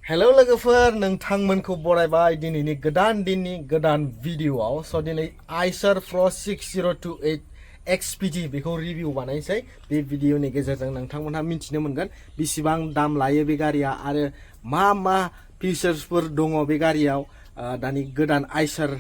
Hello लोगोफोर नोंथांमोनखौ बरायबाय दिनैनि गोदान दिननि गोदान भिडियोआव स' दिनै Eicher Pro 6028 XPT बेखौ रिभिउ बानायसै बे भिडियोनि गेजेरजों नोंथांमोनहा मिथिनो मोनगोन बेसेबां दाम लायो बे गारिया आरो मा फिचार्सफोर दङ बे गारियाव दानि गोदान Eicher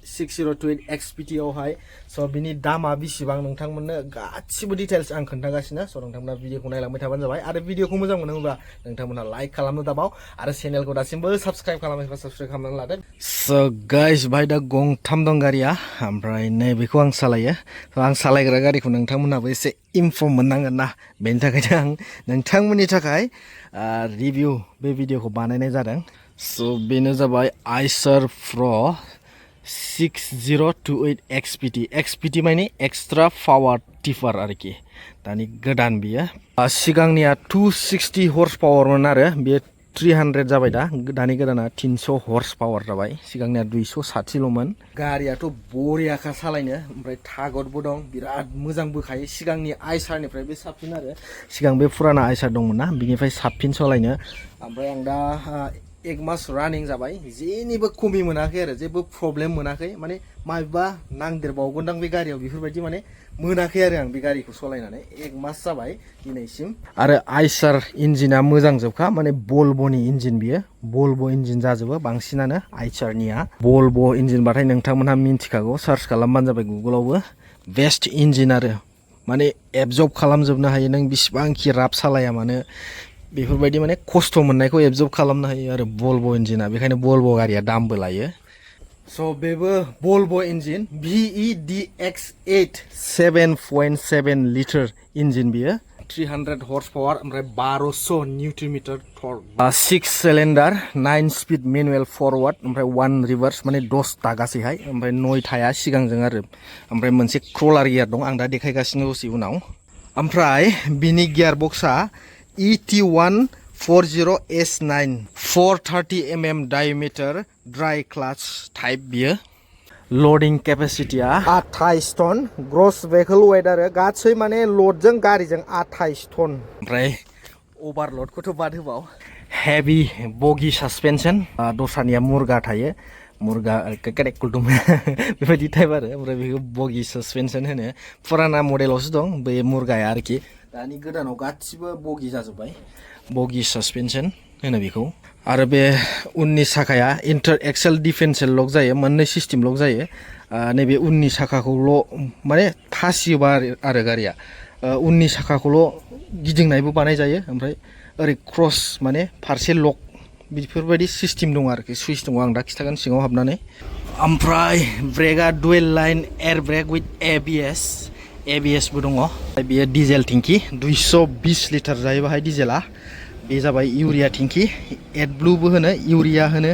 6028 XPT आवहाय स' बिनि दामा बेसेबां नोंथांमोननो गासिबो डिटेल्स आं खोन्थागासिनो स' नोंथांमोना भिडियोखौ नायलांबाय थाबानो जाबाय आरो भिडियोखौ मोजां मोनोब्ला नोंथांमोना लाइक खालामनो दाबाव आरो चेनेलखौ दासिमबो साबस्क्राइब खालामाखैबा साबस्क्राइब खालामनानै लादो स' गाइस भाई दा गंथाम दं गारिया ओमफ्राय नैबेखौ आं सालायो स' आं सालायग्रा गारिखौ नोंथांमोनाबो एसे इनफर्म मोननांगोन ना बेनि थाखायनो आं नोंथांमोननि थाखाय रिभिउ बे भिडियोखौ बानायनाय जादों स' बेनो जाबाय Eicher Pro 6028 XPT माने एक्सट्रा पावार टिफार आरोखि दानि गोदान बियो सिगांनिया 260 हर्स पावारमोन आरो बे 300 जाबाय दानि गोदाना 300 हर्स पावार जाबाय सिगांनिया 260ल'मोन गारियाथ' बरियाखा सालायनो ओमफ्राय थागदबो दं बिराद मोजां बोखायो सिगांनि Eicherनिफ्राय बे साबसिन आरो सिगां बे फुराना Eicher दंमोन ना बिनिफ्राय साबसिन सालायनो ओमफ्राय आं दा 1 मास रानिं जाबाय जेनिबो खमि मोनाखै आरो जेबो प्रब्लेम मोनाखै माने माबा नांदेरबावगोनदां बे गारियाव बेफोरबायदि माने मोनाखै आरो आं बे गारिखौ सालायनानै 1 मास जाबाय दिनैसिम आरो Eicher इन्जिना मोजां जोबखा माने Volvoनि इन्जिन बियो Volvo इन्जिन जाजोबो बांसिनानो Eicherनिया Volvo इन्जिन बाथाय नोंथांमोनहा मिन्थिखागौ सार्च खालामबानो जाबाय गुगोलावबो बेस्ट इन्जिन आरो माने एबजर्ब खालामजोबनो हायो नों बिसिबांखि राब सालाया मानो बेफोरबायदि माने खस्थ' मोननायखौ एबजर्ब खालामनो हायो आरो Volvo इन्जिना बेखायनो Volvo गारिया दामबो लायो स' बेबो Volvo engine VEDX8 7.7 litre engine बियो 300 हर्स पावार ओमफ्राय 1200 newton metre torque 6 cylinder 9 speed manual forward ओमफ्राय 1 रिभार्स माने 10टा गासैहाय ओमफ्राय 9थाया सिगांजों आरो ओमफ्राय मोनसे क्रलार गियार दं आं दा देखायगासिनो दसे उनाव ओमफ्राय बिनि गियार बक्सा ET140S9 430 mm diameter dry clutch type बियो लोडिंग केपेसिटिया 28 टन ग्रस वेहिकल वेट आरो गासै माने लोडजों गारिजों 28 टन ओमफ्राय ओभारलोडखौथ' बाद होबाव हेवी बगी सस्पेंशन दस्रानिया मुर्गा थायो मुर्गा केरेकुलदुम बेबायदि टाइप आरो ओमफ्राय बेखौ बगी सस्पेंशन होनो फुराना मडेलावसो दं बे मुर्गाया आरोखि दानि गोदानाव गासिबो बगी जाजोब्बाय बगी सस्पेंशन होनो बेखौ आरो बे उननि साखाया इंटर एक्सेल डिफेंसियल लक जायो मोननै सिस्टेम लक जायो नैबे उननि साखाखौल' माने फासियोबा आरो गारिया उननि साखाखौल' गिदिंनायबो बानाय जायो ओमफ्राय ओरै क्रस माने फारसे लक बेफोरबायदि सिस्टेम दं आरोखि सुइच दङ आं दा खिथागोन सिङाव हाबनानै ओमफ्राय ब्रेकआ dual line air brake with ABS बो दङ बेयो डिजेल टेंकी 220 लिटार जायो बाहाय डिजेला बे जाबाय इउरिया टेंकी एडब्लुबो होनो इउरिया होनो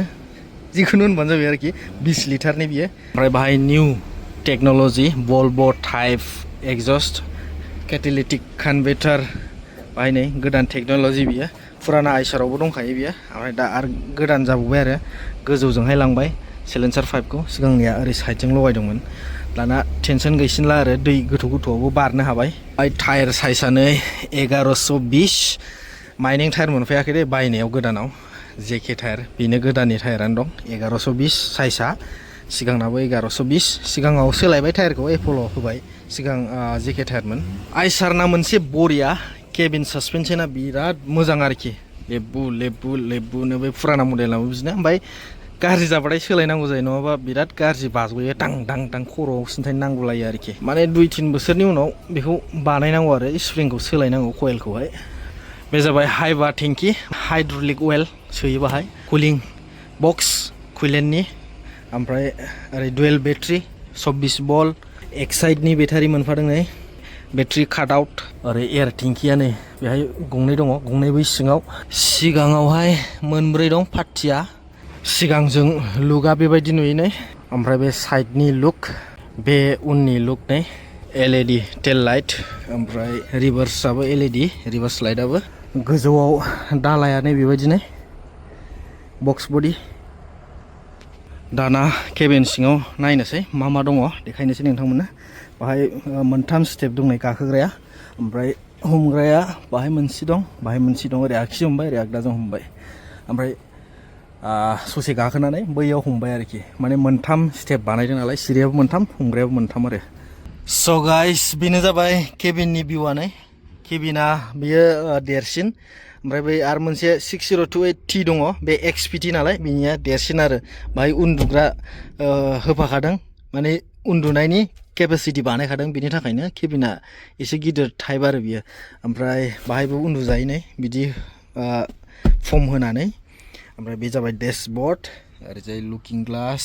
जिखुनु होनबानो जाबाय आरोखि 20 लिटारनि बियो ओमफ्राय बाहाय new technology Volvo type exhaust catalytic converter बाहाय नै गोदान टेक्न'लजि बियो फुराना Eicherआवबो दंखायो बियो ओमफ्राय दा आरो गोदान जाबावबाय आरो गोजौजोंहाय लांबाय सिलेन्सार पाइपखौ सिगांनिया ओरै साइडजों लगायदोंमोन दाना टेनसन गैसिनला आरो दै गोथौआवबो बारनो हाबाय टायार साइजआनो 1120 माइनिं टायार मोनफैयाखै दे बायनायाव गोदानाव जेके टायार बेनो गोदाननि टायारानो दं 1120 साइजआ सिगांनाबो 1120 सिगाङाव सोलायबाय टायारखौ एपल' होबाय सिगां जेके टायारमोन Eicherना मोनसे बरिया केबिन सस्पेंशना बिराद मोजां आरोखि लेबुनो बे फुराना मडेलाबो बिदिनो ओमफ्राय गाज्रि जाबाथाय सोलायनांगौ जायो नङाबा बिराद गाज्रि बाजबोयो दां खर'आव सिन्थाय नांगौ लायो आरोखि माने 2-3 बोसोरनि उनाव बेखौ बानायनांगौ आरो स्प्रिंखौ सोलायनांगौ कइलखौहाय बे जाबाय हाइबा टेंकी हाइड्रलिक अइल सोयो बाहाय कुलिं बक्स कुइलेननि ओमफ्राय ओरै डुएल बेटारि 24 भल्ट एक्साइडनि बेटारि मोनफादों नै बेटारि काट आउट ओरै एयार टेंकिया नै बेहाय गंनै दङ गंनै बै सिगाङावहाय मोनब्रै दं पार्टिया सिगांजों लुकआ बेबायदि नुयो नै ओमफ्राय बे साइडनि लुक बे उननि लुक नै LED टेल लाइट ओमफ्राय रिभार्सआबो LED रिभार्स लाइटआबो गोजौआव दालाया नै बेबायदिनो बक्स बडि दाना केबिन सिङाव नायनोसै मा दङ देखायनोसै नोंथांमोननो बाहाय मोनथाम स्टेप दं नै गाखोग्राया ओमफ्राय हमग्राया बाहाय मोनसे दं ओरै आगसि हमबाय ओरै आगदाजों हमबाय ओमफ्राय ससे गाखोनानै बैयाव हमबाय आरोखि माने मोनथाम स्टेप बानायदों नालाय सिरियाबो मोनथाम हमग्रायाबो मोनथाम आरो स' गाइस बेनो जाबाय केबिननि भिउआनो केबिना बियो देरसिन ओमफ्राय बै आरो मोनसे 6028T दङ बे XPT नालाय बिनिया देरसिन आरो बाहाय उन्दुग्रा होफाखादों माने उन्दुनायनि केपासिटि बानायखादों बिनि थाखायनो केबिना एसे गिदिर टाइप आरो बियो ओमफ्राय बाहायबो उन्दुजायो नै बिदि फर्म होनानै ओमफ्राय बे जाबाय डेशबर्ड ओरैजाय लुकिं ग्लास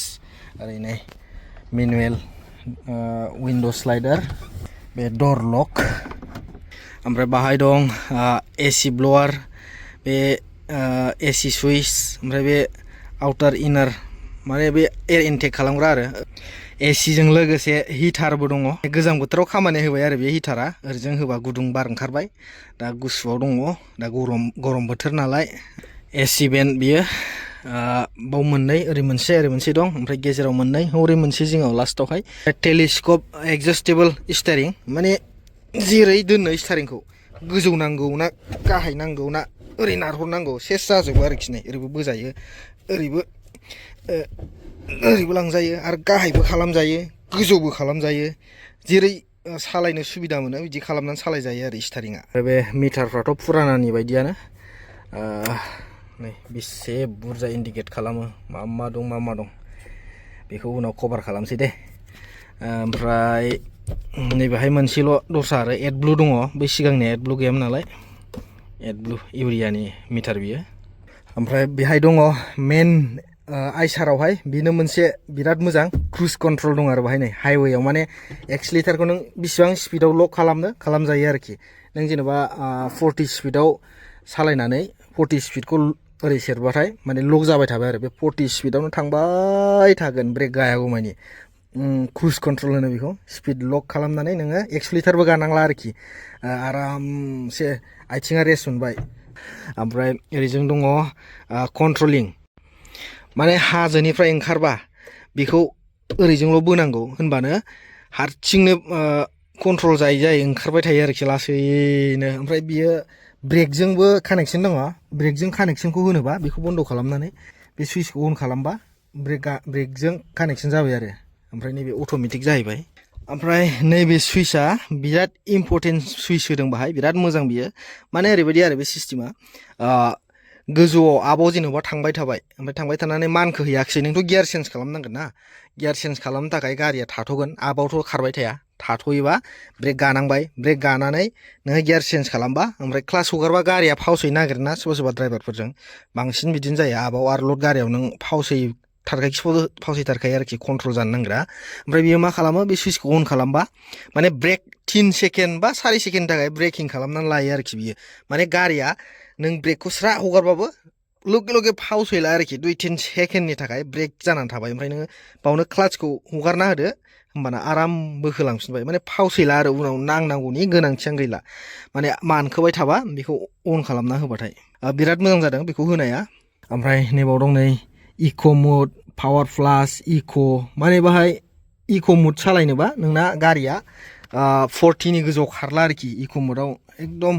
ओरैनो मेनुवेल विन्डो स्लाइडार बे डोर लक ओमफ्राय बाहाय दं एसि ब्लोअर बे एसि सुइच ओमफ्राय बे आउटार इनार माने बे एयार इनटेक खालामग्रा आरो एसिजों लोगोसे हिटारबो दङ गोजां बोथोराव खामानि होबाय आरो बे हिटारा ओरैजों होबा गुदुं बार ओंखारबाय दा गुसुआव दङ दा गरम बोथोर नालाय एसि बेन बियो बाव मोननै ओरै मोनसे दं ओमफ्राय गेजेराव मोननै हरै मोनसे जिङाव लास्टावहाय टेलिस्कोप एडजास्टेबल स्टीयरिं माने जेरै दोननो स्टीयरिंखौ गोजौ नांगौ ना गाहाय नांगौ ना ओरै नारहरनांगौ सेस जाजोबो आरोखि नै ओरैबो बोजायो ओरैबो लांजायो आरो गाहायबो खालामजायो गोजौबो खालामजायो जेरै सालायनो सुबिदा मोनो बिदि खालामनानै सालायजायो आरो स्टीयरिंआ बे मिटारफ्राथ' फुरानानि बायदियानो नै बेसे बुरजा इन्डिकेट खालामो मा दं बेखौ उनाव कभार खालामसै दे ओमफ्राय नैबेहाय मोनसेल' दस्रा आरो एडब्लु दङ बै सिगांनि एडब्लु गैयामोन नालाय एडब्लु इउरियानि मिटार बियो ओमफ्राय बेहाय दङ मेन आइसारावहाय बेनो मोनसे बिराद मोजां क्रुज कन्ट्रल दं आरो बाहाय नै हाइवेआव माने एक्सिलेटरखौ नों बिसिबां स्पिडाव लक खालामजायो आरोखि नों जेनेबा 40 स्पिडाव सालायनानै 40 स्पिडखौ ओरै सेरबाथाय माने लक जाबाय थाबाय आरो बे 40 स्पिडावनो थांबाय थागोन ब्रेक गायागौमानि क्रुज कन्ट्रल होनो बेखौ स्पिड लक खालामनानै नोङो एक्सिलेटरबो गानांला आरोखि आरामसे आथिङा रेस्ट मोनबाय ओमफ्राय ओरैजों दङ कन्ट्रलिं माने हाजोनिफ्राय ओंखारबा बेखौ ओरैजोंल' बोनांगौ होनबानो हारसिंनो कन्ट्रल जायै ओंखारबाय थायो आरोखि लासैनो ओमफ्राय बियो ब्रेकजोंबो कानेक्सन दङ ब्रेकजों कानेक्सनखौ होनोबा बेखौ बन्द खालामनानै बे सुइचखौ अन खालामबा ब्रेकजों कानेक्सन जाबाय आरो ओमफ्राय नैबे अट'मेटिक जाहैबाय ओमफ्राय नैबे सुइचआ बिराद इम्पर्टेन्ट सुइच होदों बाहाय बिराद मोजां बियो माने ओरैबायदि आरो बे सिस्टेमा गोजौआव आबाव जेनेबा थांबाय थाबाय ओमफ्राय थांबाय थानानै मानखौ हैयाखिसै नोंथ' गियार चेन्ज खालामनांगोन ना गियार चेन्ज खालामनो थाखाय गारिया थाथ'गोन आबावथ' खारबाय थाया थाथ'योबा ब्रेक गानांबाय ब्रेक गानानै नोङो गियार चेन्ज खालामबा ओमफ्राय क्लास हगारबा गारिया फावसै नागिरना सोरबा ड्राइभारफोरजों बांसिन बिदिनो जायो आबाव आरो लड गारियाव नों फावसैथारखायो आरोखि कन्ट्रल जानो नांगिरा ओमफ्राय बियो मा खालामो बे सुइचखौ अन खालामबा माने ब्रेक 3 सेकेन्ड बा 4 सेकेन्डनि थाखाय ब्रेकिं खालामनानै लायो आरोखि बियो माने गारिया नों ब्रेकखौ स्रा हगारबाबो लगे फावसैला आरोखि 2-3 सेकेन्डनि थाखाय ब्रेक जानानै थाबाय ओमफ्राय नोङो बावनो क्लाचखौ हगारना होदो होमबाना आराम बोखोलांफिनबाय माने फावसैला आरो उनाव नांनांगौनि गोनांथियानो गैला माने मानखोबाय थाबा बेखौ अन खालामना होबाथाय बिराद मोजां जादों बेखौ होनाया ओमफ्राय नैबाव दं नै इक' मुड पावार प्लास इक' माने बाहाय इक' मुड सालायनोबा नोंना गारिया 40नि गोजौआव खारला आरोखि इक' मुडआव एकदम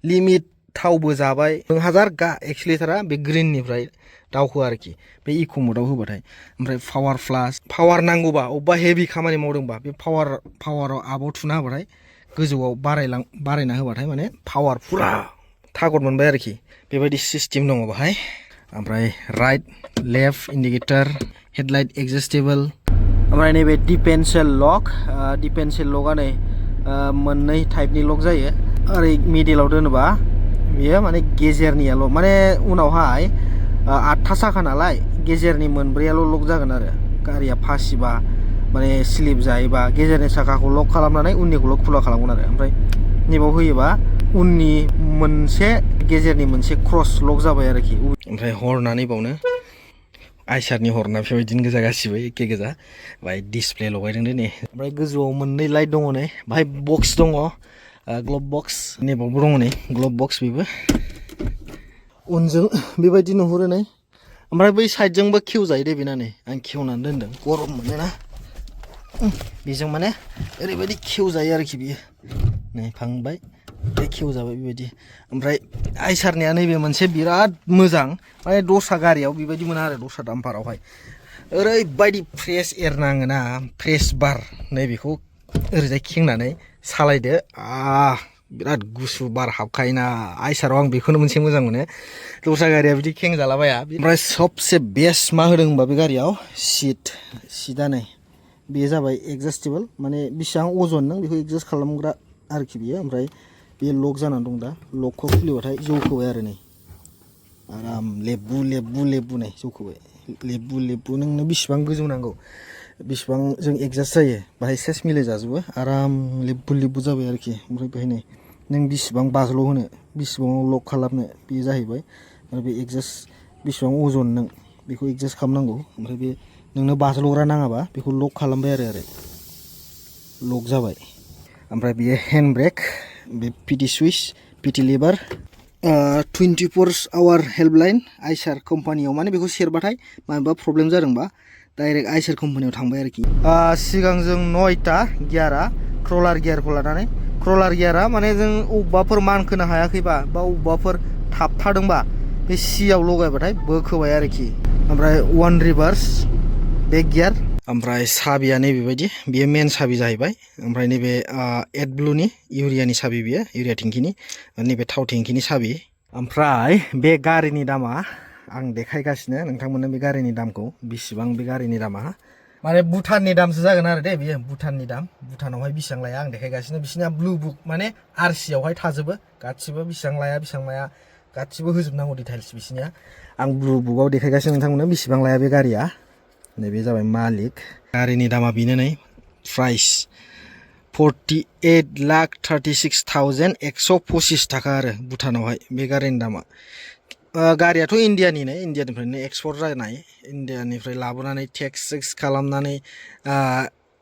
लिमिट थावबो जाबाय 1000 एक्सिलेटरा बे ग्रिननिफ्राय दावखो आरोखि बे इक' मुडआव होबाथाय ओमफ्राय पावार प्लास पावार नांगौबा अबेबा हेभि खामानि मावदोंबा बे पावाराव आबाव थुना होबाथाय गोजौआव बारायना होबाथाय माने पावार फुरा थागद मोनबाय आरोखि बेबायदि सिस्टेम दङ बाहाय ओमफ्राय right left indicator headlight adjustable ओमफ्राय नैबे डिफेन्सियेल लकआ नै मोननै टाइपनि लक जायो ओरै मिडिलाव दोनोबा बियो माने गेजेरनियाल' माने उनावहाय 8था साखा नालाय गेजेरनि मोनब्रैयाल' लक जागोन आरो गारिया फासिबा माने स्लिप जायोबा गेजेरनि साखाखौ लक खालामनानै उननिखौल' खुला खालामगोन आरो ओमफ्राय नैबाव होयोबा उननि मोनसे गेजेरनि मोनसे क्रस लक जाबाय आरोखि ओमफ्राय हरना नैबावनो आइसारनि हरना बेबायदिनो गोजा गासिबो एखे गोजा बाय डिसप्ले लगायदों नै ओमफ्राय गोजौआव मोननै लाइट दङ नै बाहाय बक्स दङ ग्लब बक्स नैबावबो दङ नै ग्लब बक्स बेबो उनजों बेबायदि नुहुरो नै ओमफ्राय बै साइडजोंबो खेवजायो दे बेना नै आं खेवनानै दोनदों गरम मोनोना बेजों माने ओरैबायदि खेवजायो आरोखि बियो नै फांबाय बे खेवजाबाय बेबायदि ओमफ्राय आइसारनिया नैबे मोनसे बिराद मोजां माने दस्रा गारियाव बेबायदि मोना आरो दस्रा दाम्पारावहाय ओरैबायदि फ्रेश एयार नाङोना फ्रेश बार नैबेखौ ओरैजाय खेंनानै सालायदो बिराद गुसु बार हाबखायोना आइसाराव आं बेखौनो मोनसे मोजां मोनो दस्रा गारिया बिदि खेंजालाबाया ओमफ्राय सबसे बेस्ट मा होदों होनबा बे गारियाव सिटआ नै बेयो जाबाय एडजास्टेबल माने बेसेबां अजन नों बेखौ एडजास्ट खालामग्रा आरोखि बियो ओमफ्राय बेयो लक जानानै दं दा लकखौ खुलिबाथाय जौखोबाय आरो नै आराम लेबु नै जौखोबाय लेबु नोंनो बेसेबां गोजौ नांगौ बेसेबां जों एडजास्ट जायो बाहाय सेस मिलाय जाजोबो आराम लेबु जाबाय आरोखि ओमफ्राय बेहाय नै नों बेसेबां बाज्ल' होनो बेसेबां लक खालामनो बे जाहैबाय आरो बे एडजास्ट बेसेबां अजन नों बेखौ एडजास्ट खालामनांगौ ओमफ्राय बे नोंनो बाज्ल'ग्रा नाङाबा बेखौ लक खालामबाय आरो लक जाबाय ओमफ्राय बेयो हेन्ड ब्रेक बे पिटि सुइच पिटि लिभार 24 आवार हेल्पलाइन आइसार कम्पानियाव माने बेखौ सेरबाथाय माबा प्रब्लेम जादोंबा डाइरेक्ट आइसार कम्पानियाव थांबाय आरोखि सिगां जों 9टा गियारा क्रलार गियारखौ लानानै क्रलार गियारा माने जों अबेबाफोर मानखोनो हायाखैबा बा अबेबाफोर थाबथादोंबा बे सियाव लगायबाथाय बोखोबाय आरोखि ओमफ्राय 1 रिभार्स बेक गियार ओमफ्राय साबिया नैबेबायदि बेयो मेन साबि जाहैबाय ओमफ्राय नैबे एड ब्लुनि इउरियानि साबि बियो इउरिया टेंकिनि नैबे थाव टेंकिनि साबि ओमफ्राय बे गारिनि दामा आं देखायगासिनो नोंथांमोननो बे गारिनि दामखौ बेसेबां बे गारिनि दामा माने भुटाननि दामसो जागोन आरो दे बियो भुटाननि दाम भुटानावहाय बेसेबां लाया आं देखायगासिनो बिसिना ब्लु बुक माने आरसियावहाय थाजोबो गासिबो बेसेबां लाया गासिबो होजोबनांगौ डिटेल्स बिसिनिया आं ब्लु बुकआव देखायगासिनो नोंथांमोननो बेसेबां लाया बे गारिया नैबे जाबाय मालिक गारिनि दामा बेनो नै प्राइस 48,36,125 थाखा आरो भुटानावहाय बे गारिनि दामा गारियाथ' इण्डियानिफ्रायनो एक्सपर्ट जानाय इण्डियानिफ्राय लाबोनानै टेक्स खालामनानै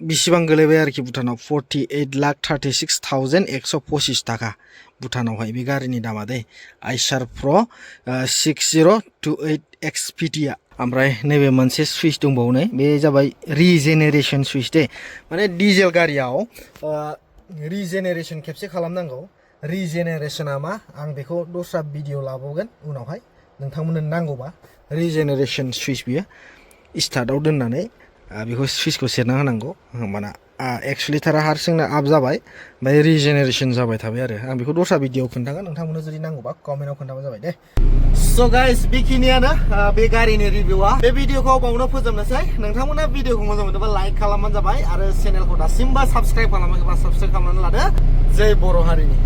बेसेबां गोलैबाय आरोखि भुटानाव 48,36,125 थाखा भुटानावहाय बे गारिनि दामा दै आइसार प्र 6028 XPT ओमफ्राय नैबे मोनसे सुइच दंबावो नै बे जाबाय रिजेनेरेसन सुइच दे माने डिजेल गारियाव रिजेनेरेसन खेबसे खालामनांगौ रिजेनेरेसना मा आं बेखौ दस्रा भिडिअ लाबावगोन उनावहाय नोंथांमोननो नांगौबा रिजेनेरेसन सुइच बियो स्टार्टआव दोननानै बेखौ सुइचखौ सेरना होनांगौ होमबाना 1 लिटारा हारसिंनो आप जाबाय ओमफ्राय रिजेनेरेसन जाबाय थाबाय आरो आं बेखौ दस्रा भिडिअ खोन्थागोन नोंथांमोननो जुदि नांगौबा कमेन्टआव खोन्थाबानो जाबाय दे स' गाइस बेखिनियानो बे गारिनि रिभिउआ बे भिडिअखौ बावनो फोजोबनोसै नोंथांमोना भिडिअखौ मोजां मोनोबा लाइक खालामबानो जाबाय आरो चेनेलखौ दासिमबो साबस्क्राइब खालामाखैबा साबस्क्राइब खालामनानै लादो जै बर' हारिनि